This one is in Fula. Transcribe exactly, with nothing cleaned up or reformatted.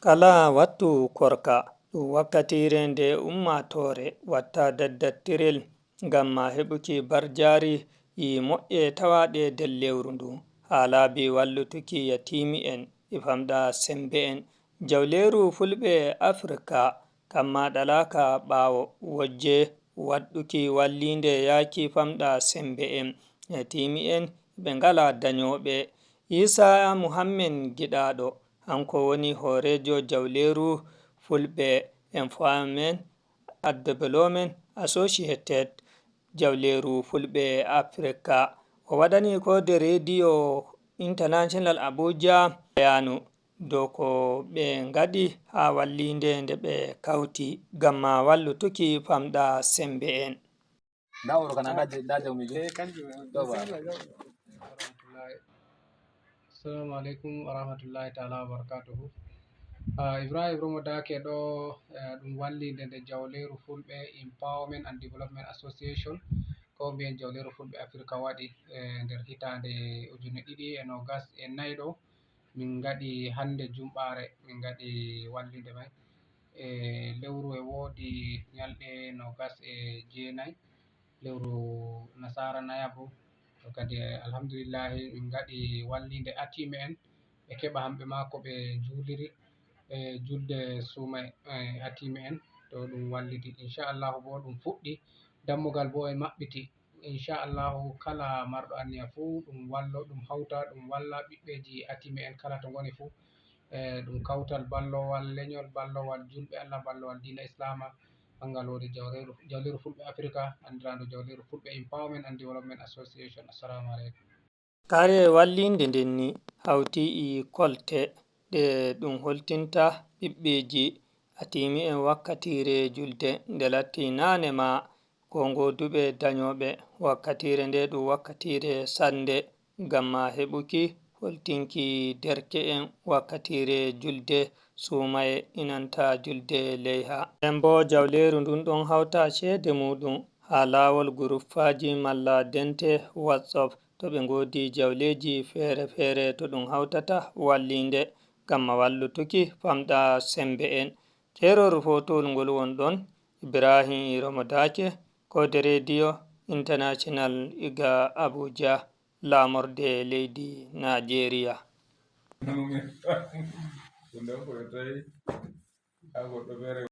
Kala wattu korka, ɗum wakkatiire nde ummaatoore watta daddattirel ngam ma heɓuki barjaari e moƴƴe tawaaɗe nder lewru ndu, haa laabi wallutuki yatiimi'en e famɗa semmbe'en. Jawleeru Fulɓe Afirka kamma ɗalaaka ɓaawo wojje waɗɗuki walliinde yaaki famɗa semmbe'en, yatiimi'en ɓe ngalaa danyooɓe. Iisa Muhammed Giɗaaɗo, hanko woni hooreejo jawleeru Fulɓe Empowerment and Development Associated, jawleeru Fulɓe Afirka. O waɗani ko de Rediyo International Abuja bayaanu dow ko ɓe ngaɗi haa walliinde nde ɓe kawti ngam ma wallutuki famɗa semmbe'en. Nda oɗo kana, nda je-, nda jawmijo. Eh, kanjum. Yawa. Assalamu alaikum wa rahmatullahi ta'ala wa barakatuhu. Ah, Ibrahim Romo Dake ɗo, eh, ɗum walliinde nde jawleeru Fulɓe Empowerment and Development Association, ko mbiyen jawleeru Fulɓe Afirka waɗi, eh, nder hitaande ujune ɗiɗi e nogas e nayi ɗo. Min ngaɗi hannde jumɓaare, min ngaɗi walliinde may. E lewru e woodi nyalɗe nogas e jeenayi, lewru nasaara nayaɓo. To kadi, alhamdulillahi, min ngaɗi walliinde atiime'en, ɓe keɓa hamɓe maa ko ɓe juuliri, e julde suuma, e atiime'en, to ɗum walliti. Inchallahu bo ɗum fuɗɗi, dammugal bo e maɓɓiti. Inchallahu kala marɗo anniya fuu ɗum wallo, ɗum hawta, ɗum walla ɓiɓɓeeji atiime'en kala to ngoni fuu. E ɗum kawtal ballowal leñol, ballowal julɓe Allah, ballowal diina Islaama. Banngal woodi jawreeru, jawleeru Fulɓe Afirka, anndiraandu jawleeru Fulɓe Empowerment and Development Association. Assalamu alaikum. Kare walliinde nden ni hawti e kolte ɗe ɗum holtinta ɓiɓɓeeji atiime'en wakkatiire julde nde latti naane ma ko ngooduɓe danyooɓe. Wakkatiire nde ɗum wakkatiire sannde ngam ma heɓuki holtinki derke'en wakkatiire julde suumaye inanta julde leyha. Nden bo jawleeru ndun ɗon hawta ceede muuɗum haa laawol guruppaaji malla dente WhatsApp to ɓe ngoodi jawleeji feere-feere to ɗum hawtata walliinde ngam ma wallutuki famɗa semmbe'en. Keerol footowol ngol won ɗon, Ibrahim Romo Dake, ko de Rediyo International iga Abuja, laamorde leydi Naajeeriya. Ɗum ɗon ko ɓe tawi haa goɗɗo feere.